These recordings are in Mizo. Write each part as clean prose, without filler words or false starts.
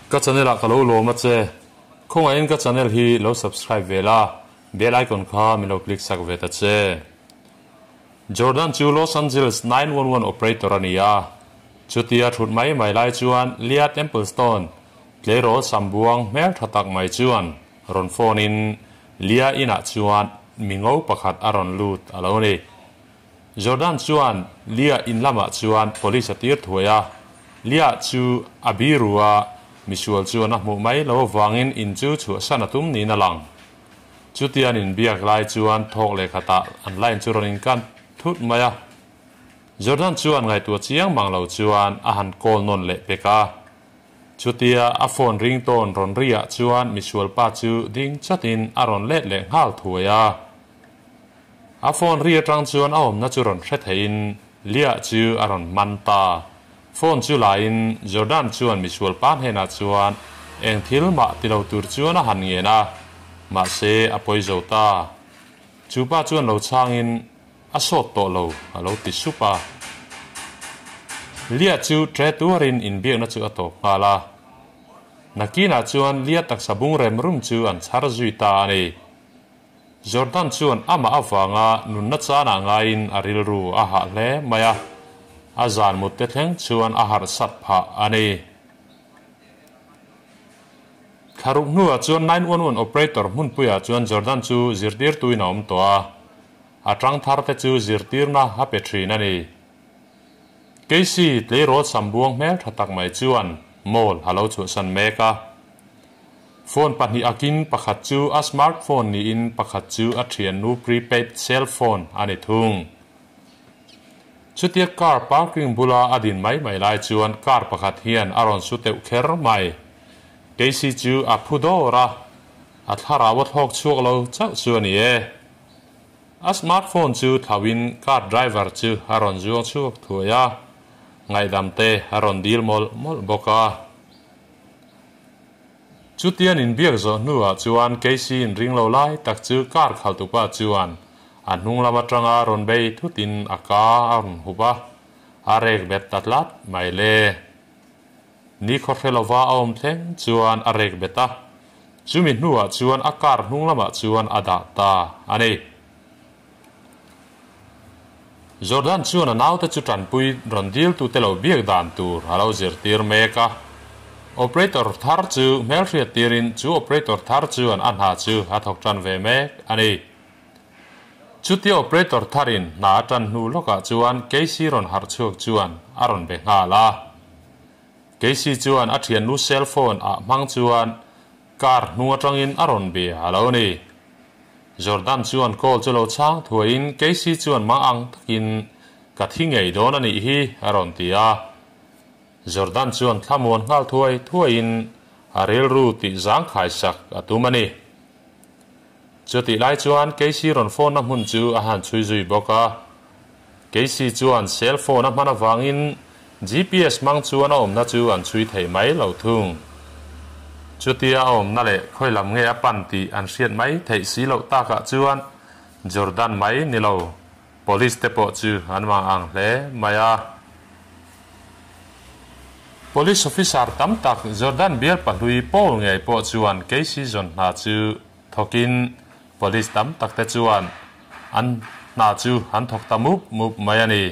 Ka channel ah ka lo lawm a che. Khawngaihin ka channel hi lo subscribe ve la, bell icon kha min lo click sak ve ta che. Jordan chu Los Angeles 911 operator a ni a. Chutia thut mai mai lai chuan Leah Templestone tleirawl sambuang hmel tha tak mai chuan rawn phone in Leah inah chuan mi ngo pakhat a rawn lut a lo ni. Jordan chuan Leah in lamah chuan police a tir thuai a. Leah chu a biru a, misual chuan a hmuh mai lo avangin in chu chhuahsan a tum niin a lang. Chutia an inbiak lai chuan thawk leh khatah an line chu rawn inkan thut mai a. Jordan chuan ngaihtuah chiang mang lo chuan a han call nawn leh pek a. Chutia a phone ringtone rawn ri ah chuan misual pa chu ding chatin a rawn let leh nghal thuai a. A phone ri atang chuan a awmna chu rawn hre theiin Leah chu a rawn man ta. Phone chu laiin Jordan chuan misual pa hnenah chuan eng thil mah ti lo tur chuan a han ngen a, mahse a pawi zo ta. Chu pa chuan lo chhangin a sawt tawh lo a lo ti sup a. Leah chu tre tuarin inbiakna chu a tawp nghal a. Nakinah chuan Leah taksa bung rem rum chu an chhar zui ta a ni. Jordan chuan amah avanga nunna chanah ngaiin a rilru a hah hle mai a, a zan mut te thleng chuan a harh sat phah a ni. Thlaruk hnuah chuan 911 operator hmunpuiah chuan Jordan chu zirtirtuin a awm tawh a, a tang thar te chu zirtirna a pe thin a ni. Casey tleirawl sambuang hmel tha tak mai chuan mall a lo chhuahsan mek a. Phone pahnih akin pakhat chu a smartphone niin pakhat chu a thiannu prepaid cell phone a ni thung. Chutia car parking bula a din mai mai lai chuan car pakhat hian a rawn su teuh kher mai. Casey chu a phu dawr a, a thlarau a thlawk chhuak lo chauh chu a ni e. A smartphone chu thlauhin car driver chu a rawn zuang chhuak thuai a, ngaihdam te a rawn dil mawlh mawlh bawk a. Chutian inbiak zawh hnuah chuan Casey inring lo lai tak chu car khaltupa chuan a hnung lam atanga rawn bei thutin a ka a rawn hup a, a rek bet ta tlat mai le. Ni khawhre lova a awm thleng chuan a rek bet a, chumi hnuah chuan a car hnung lamah chuan a dah ta a ni. Jordan chuan a naute chu tanpui rawn diltute lo biak dan tur a lo zirtir mek a. Operator thar chu hmelhriat tirin chu operator thar chuan a hna chu a thawk tan ve mek a ni. Chutia operator tharin hna a tan hnu lawkah chuan Casey rawn harh chhuak chuan a rawn be nghal a. Casey chuan a thiannu cell phone ah hmang chuan car hnung atangin a rawn be a lo ni. Jordan chuan call chu lo chhang thuaiin Casey chuan mang ang takin ka thi ngei dawn a nih hi a rawn ti a. Jordan chuan thlamuan nghal thuai thuaiin a rilru tih zangkhai sak a tum a ni. Chutih lai chuan Casey rawn phone na hmun chu a han chhui zui bawk a. Casey chuan cell phone a hman avangin GPS hmang chuan a awmna chu an chhui thei mai lo thung. Chutia a awmna leh khawi lam nge a pan tih an hriat mai theih si loh takah chuan Jordan mai ni lo, Police te pawh chu an mang ang hle mai a. Police officer tam tak Jordan bial pahlui Paul ngei pawh chuan Casey zawn hna chu thawkin Police tam tak te chuan an hna chu an thawk ta mup mup mai a ni.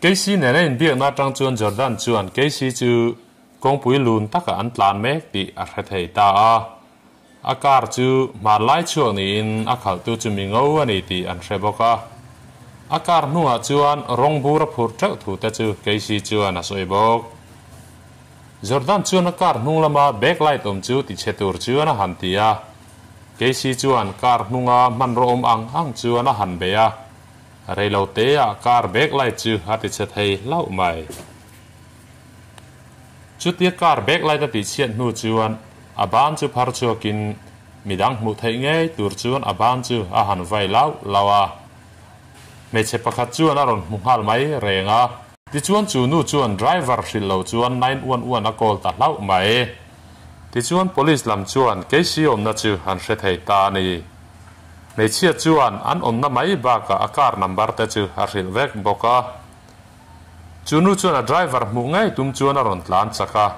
Casey nena inbiakna atang chuan Jordan chuan Casey chu kawngpui lun takah an tlan mek tih a hre thei ta a. A car chu hmanlai chhuak niin a khalhtu chu mi ngo a ni tih an hre bawk a. A car hnungah chuan rawng bur a phur teuh thu te chu Casey chuan a sawi bawk. Jordan chuan a car hnung lama back light awm chu tichhe tur chuan a han ti a. Casey chuan car hnunga hmanraw awm ang ang chuan a han bei a. Reilo teah car back light chu a tichhe thei hlauh mai. Chutia car back light a tihchhiat hnu chuan a ban chu phar chhuakin midang hmuh theih ngei tur chuan a ban chu a han vai lauh lauh a. Hmeichhe pakhat chuan a rawn hmu nghal mai reng a. Tichuan chu nu chuan driver hrilh lo chuan 911 a call ta hlauh mai. Tichuan police lam chuan Casey awmna chu an hre thei ta a ni. Hmeichhia chuan an awmna mai bakah a car number te chu a hrilh vek bawk a. Chu nu chuan a driver hmuh ngei tum chuan a rawn tlan chak a.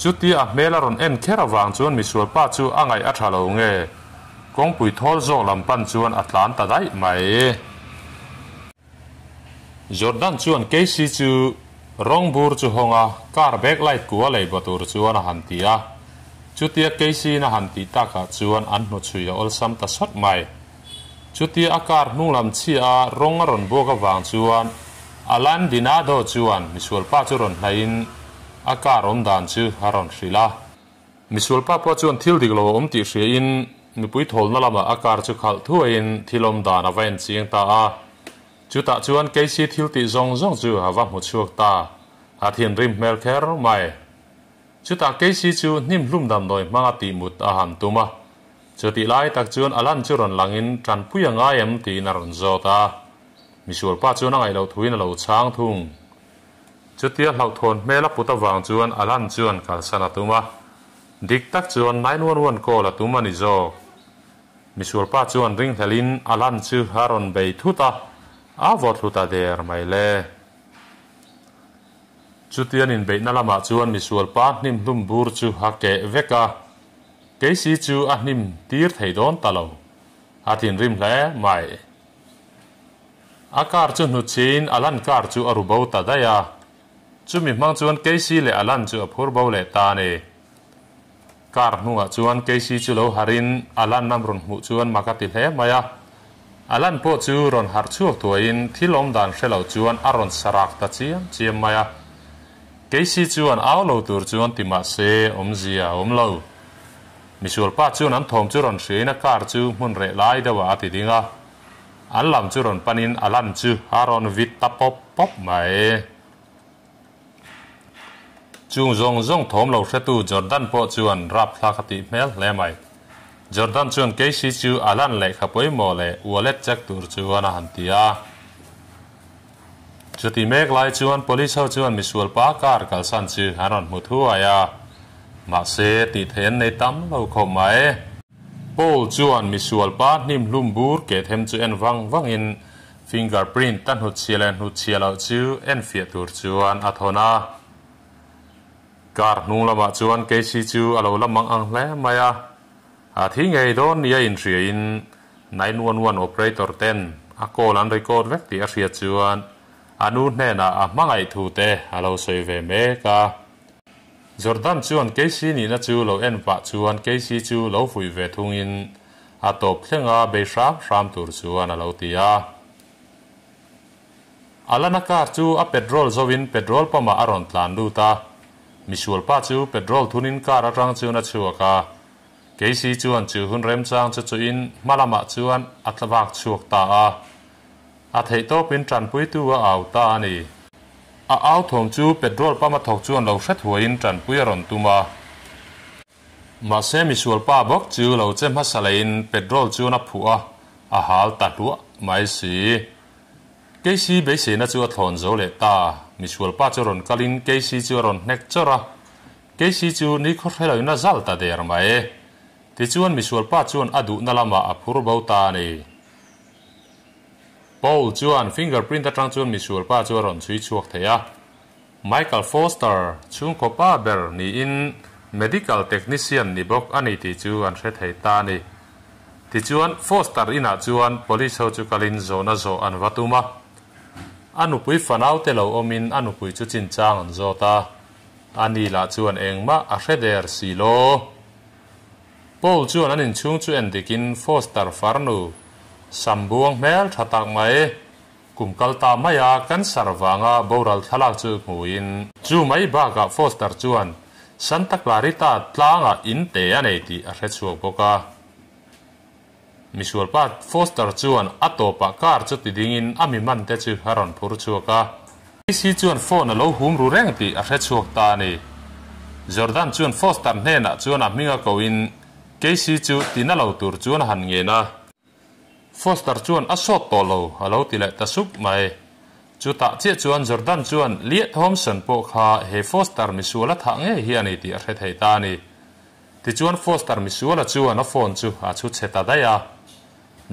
Chutia a hmel a rawn en kher avang chuan misualpa chu a ngaih a tha lo nge, kawngpui thawl zawk lam pan chuan a tlan ta daih mai. Jordan chuan Casey chu rawng bur chu hawng a, car back light kua lei baw tur chuan a han ti a. Chutia Casey-in a han tih takah chuan an hnuchhui a awlsam ta sawt mai. Chutia a car hnung lam chhia a rawng a rawn buak avang chuan Alan Dinado chuan misualpa chu rawn hnaihin a car awm dan chu a rawn hrilh a. Misualpa pawh chuan thil dik lo a awm tih hriain mipui thawlna lamah a car chu khalh thuaiin thil awm dan a va en chiang ta a. Chutah chuan Casey thil tih zawng zawng chu a va hmu chhuak ta. A thinrim hmel kher mai. Chutah Casey chu hnim hlum damdawi hmanga tih mut a han tum a. Chutih lai tak chuan Alan chu rawn langin tanpui a ngai em tiin a rawn zawt a. Misualpa chuan a ngaih loh thuin a lo chhang thung. Chutia hlauhthawn hmel a put avang chuan Alan chuan kalsan a tum a. Dik tak chuan 911 call a tum a ni zawk. Misualpa chuan ringhlelhin Alan chu a rawn bei thut a, a vawt hlut a der mai le. Chutian inbeihna lamah chuan misualpa hnim hlum bur chu a keh vek a. Casey chu a hnim tir thei dawn ta lo. A thinrim hle mai. A car chu hnutchhiin Alan car chu a ru bo ta daih a. Chumi hmang chuan Casey leh Alan chu a phur bo leh ta a ni. Car hnungah chuan Casey chu lo harhin Alan a rawn hmuh chuan mak a ti hle mai a. Alan pawh chu rawn harh chhuak thuaiin thil awm dan hre lo chuan a rawn sarak ta chiam chiam mai a. Casey chuan au lo tur chuan ti mah se awmzia a awm lo. Misualpa chuan an thawm chu rawn hriain a car chu hmun reh lai deuhah a ti ding a. An lam chu rawn panin a lan chu a rawn vit ta pawp pawp mai. Chung zawng zawng thawm lo hretu Jordan pawh chuan rapthlak a tih hmel hle mai. Jordan chuan Casey chu a lan lehkha pawimawh leh wallet check tur chuan a han ti a. Chuti mek lai chuan police ho chuan misual pa car kalsan chu an rawn hmu thuai a, mahse tih theih an nei tam lo khawp mai. Paul chuan misual pa hnim hlum bur keh them chu en vang vangin finger print a hnutchhia leh hnutchhia loh chu en fiah tur chuan a thawn a. Car hnung lamah chuan Casey chu a lo la mang ang hle mai a, a thi ngei dawn nia inhriain 911 operator ten a call an record vek tih a hriat chuan a nu hnenah a hmangaih thu te a lo sawi ve mek a. Jordan chuan Casey nihna chu lo en pah chuan Casey chu lo fuih ve thungin a tawp thlenga bei hram hram tur chuan a lo ti a. Alana car chu a petrol zoin petrol pump ah a rawn tlan lut a. Misualpa chu petrol thunin car atang chuan a chhuak a. Casey chuan chu hun remchang chu chuhin hma lamah chuan a tla vak chhuak ta a. A theihtawpin tanpuitu a au ta a ni. A au thawm chu petrol pump a thawk chuan lo hre thuaiin tanpui a rawn tum a. Mahse misualpa bawk chu lo che hmasa leiin petrol chuan a phuh a, a hal ta hluah mai si. Casey beiseina chu a thlawn zo leh ta. Misualpa chu rawn kalin Casey chu a rawn hnek chawrh a. Casey chu nikhaw hre loin a zal ta der mai. Tichuan misualpa chuan a duhna lamah a phur bo ta a ni. Paul chuan fingerprint atang chuan misualpa chu a rawn chhui chhuak thei a. Michael Foster chhungkaw pa ber niin medical technician ni bawk a ni tih chu an hre thei ta a ni. Tichuan Foster inah chuan police ho chu kalin zawhna zawh an va tum a. A nupui fanaute lo awmin a nupui chu chinchang an zawt a. A ni lah chuan engmah a hre der si lo. Paul chuan an inchhung chu en dikin Foster farnu sam buang hmel tha tak mai kum kal ta maia cancer vanga boral thlalak chu hmuin. Chu mai bakah Foster chuan Santa Clarita tlangah in te a nei tih a hre chhuak bawk a. Misualpa Foster chuan a tawpah car chu ti dingin a mi man te chu a rawn phur chhuak a. PC chuan phone a lo hum ru reng tih a hre chhuak ta a ni. Jordan chuan Foster hnenah chuan a hming a kohin Casey chu tina lo tur chuan a han ngen a. Foster chuan a sawt tawh lo a lo ti leh ta sup mai. Chutah chiah chuan Jordan chuan Leah Thompson pawh kha he Foster misual a thah ngei hi a ni tih a hre thei ta a ni. Tichuan Foster misuala chuan a phone chu a chhu chhe ta daih a.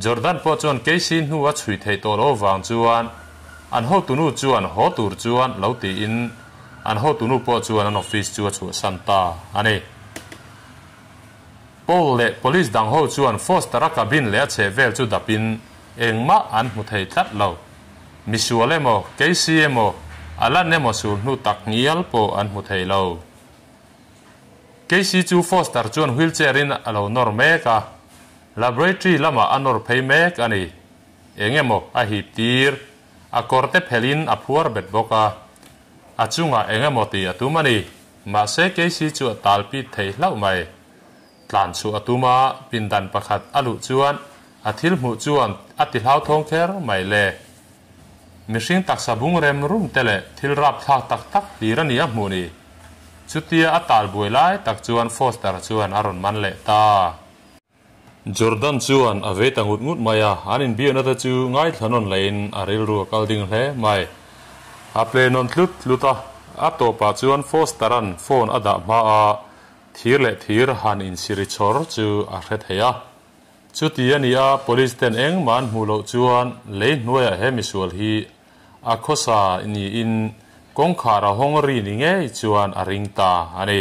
Jordan pawh chuan Casey hnu a chhui theih tawh loh avang chuan An hotunu chuan haw tur chuan lo tiin an hotunu pawh chuan an office chu a chhuahsan ta a ni. Paul leh police dang ho chuan Foster-a cabin leh a chhehvel chu dapin engmah an hmu thei tlat lo. Misual emaw, Casey emaw, Alan emaw sulhnu tak ngial pawh an hmu thei lo. Casey chu Foster chuan wheelchair in a lo nawr mek a, laboratory lamah a nawr phei mek a ni. Eng emaw a hip tir, a kawr te phelh in a phuar bet bawk a. A chungah eng emaw tih a tum a ni. Mahse Casey chu a tal pit thei hlauh mai. Tlan chhuah a tum a, pindan pakhat a luh chuan a thil hmuh chuan a ti hlauthawng kher mai le. Mihring taksa bung rem rum te leh thil rapthlak tak tak hlir a ni a hmuh ni. Chutia a tal buai lai tak chuan Foster chuan a rawn man leh ta. Jordan chuan a vei ta ngut ngut mai a, an inbiakna te chu ngaithla nawn lehin a rilru a kal ding hle mai. A play nawn tlut tlut a, a tawpah chuan Foster-a'n phone a dah hma a, thir leh thir han insiri chhawr chu a hre thei a. Chuti a ni a, police ten engmah an hmuh loh chuan lei hnuaiah he misual hi a khawsa niin kawngkhar a hawng ri ni ngei chuan a ring ta a ni.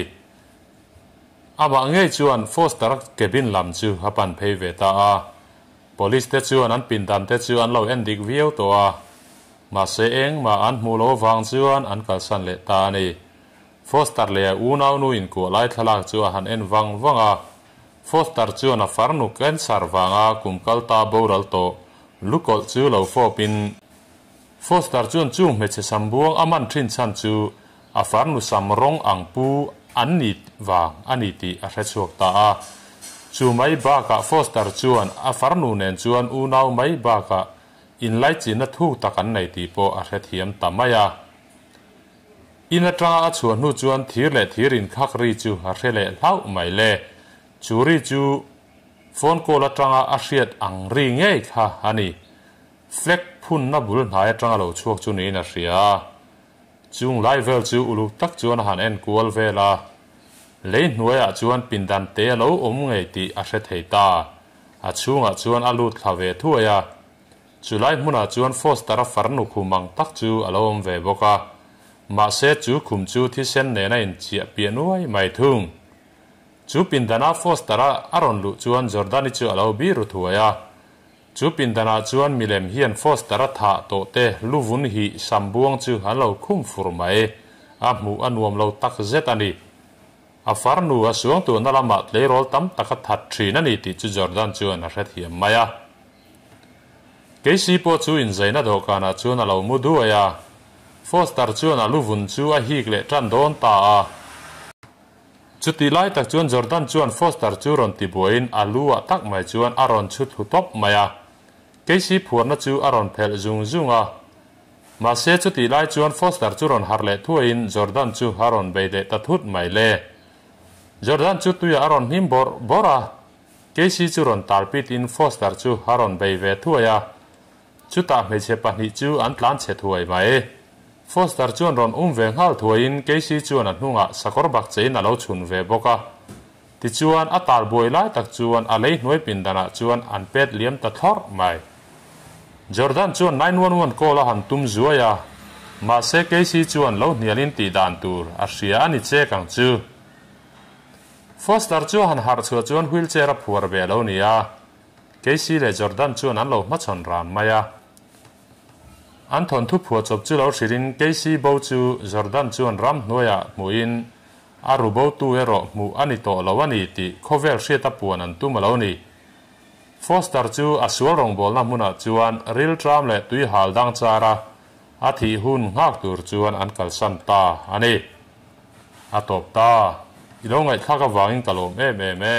Amah ngei chuan Foster cabin lam chu a pan phei ve ta a. Police te chuan an pindan te chu an lo en dik viau tawh a. Mahse engmah an hmuh loh avang chuan an kalsan leh ta a ni. Foster leh a unaunu inkuah lai thlalak chu a han en vang vang a. Foster chuan a farnu cancer vanga kum kal ta boral tawh lukawlh chu lo fawpin Foster chuan chung hmeichhe sambuang a man thin chhan chu a farnu sam rawng ang pu an ni vang a ni tih a hre chhuak ta a. Chu mai bakah Foster chuan a farnu nen chuan unau mai bakah inlaichinna thuk tak an nei tih pawh a hrethiam ta mai a. In atanga a chhuah hnu chuan thir leh thir inkhak ri chu a hre leh hlauh mai le. Chu ri chu phone call atanga a hriat ang ri ngei kha a ni. Flag phunna bul hnai atanga lo chhuak chu niin a hria a. Chung lai vel chu uluk tak chuan a han en kual vel a. Lei hnuaiah chuan pindan te a lo awm ngei tih a hre thei ta. A chhungah chuan a lut thla ve thuai a. Chulai hmunah chuan Foster-a farnu khum ang tak chu a lo awm ve bawk a. Mahse chu khum chu thisen nen a inchiah piah nuai mai thung. Chu pindana Foster-a a rawn luh chuan Jordan-i chu a lo biru thuai a. Chu pindanah chuan milem hian Foster-a thah tawh te luvun hi sambuang chu an lo khum fur mai. A hmuh a nuam lo tak zet a ni. A farnu a suangtuahna lamah tleirawl tam tak a that thin a ni tih chu Jordan chuan a hrethiam mai a. Casey pawh chu inzaina dawhkanah chuan a lo mu duai a. Foster chuan a luvun chu a hik leh tan dawn ta a. Chutih lai tak chuan Jordan chuan Foster chu rawn ti buaiin a lu ah tak mai chuan a rawn chhu thlu tawp mai a. Casey phuarna chu a rawn phelh zung zung a. Mahse chutih lai chuan Foster chu rawn harh leh thuaiin Jordan chu a rawn bei leh ta thut mai le. Jordan chu tuiah a rawn hnim bawrh bawrh a. Casey chu rawn tal pit in Foster chu a rawn bei ve thuai a. Chutah hmeichhe pahnih chu an tlan chhe thuai mai. Foster chuan rawn um ve nghal thuaiin Casey chuan a hnungah sakawr bak chein a lo chhun ve bawk a. Tichuan a tal buai lai tak chuan a lei hnuai pindanah chuan an pet liam ta thlawrh mai. Jordan chuan 911 call a han tum zuai a, mahse Casey chuan lo hnialin tih dan tur a hria a ni chek ang chu. Foster chu a han harh chhuah chuan wheelchair a phuar ve a lo ni a. Casey leh Jordan chuan an lo hmachhawn ran mai a. An thawnthu phuahchawp chu lo hrilhin Casey bo chu Jordan chuan ram hnuaiah hmuhin a ru botu erawh hmuh a ni tawh lo a ni tih khawvel hriata puan an tum a lo ni. Foster chu a sual rawngbawlna hmunah chuan rilṭam leh tuihal dang chara a thih hun nghak tur chuan an kalsan ta a ni. A tawp ta. I lo ngaihthlak avangin ka lawm em em e.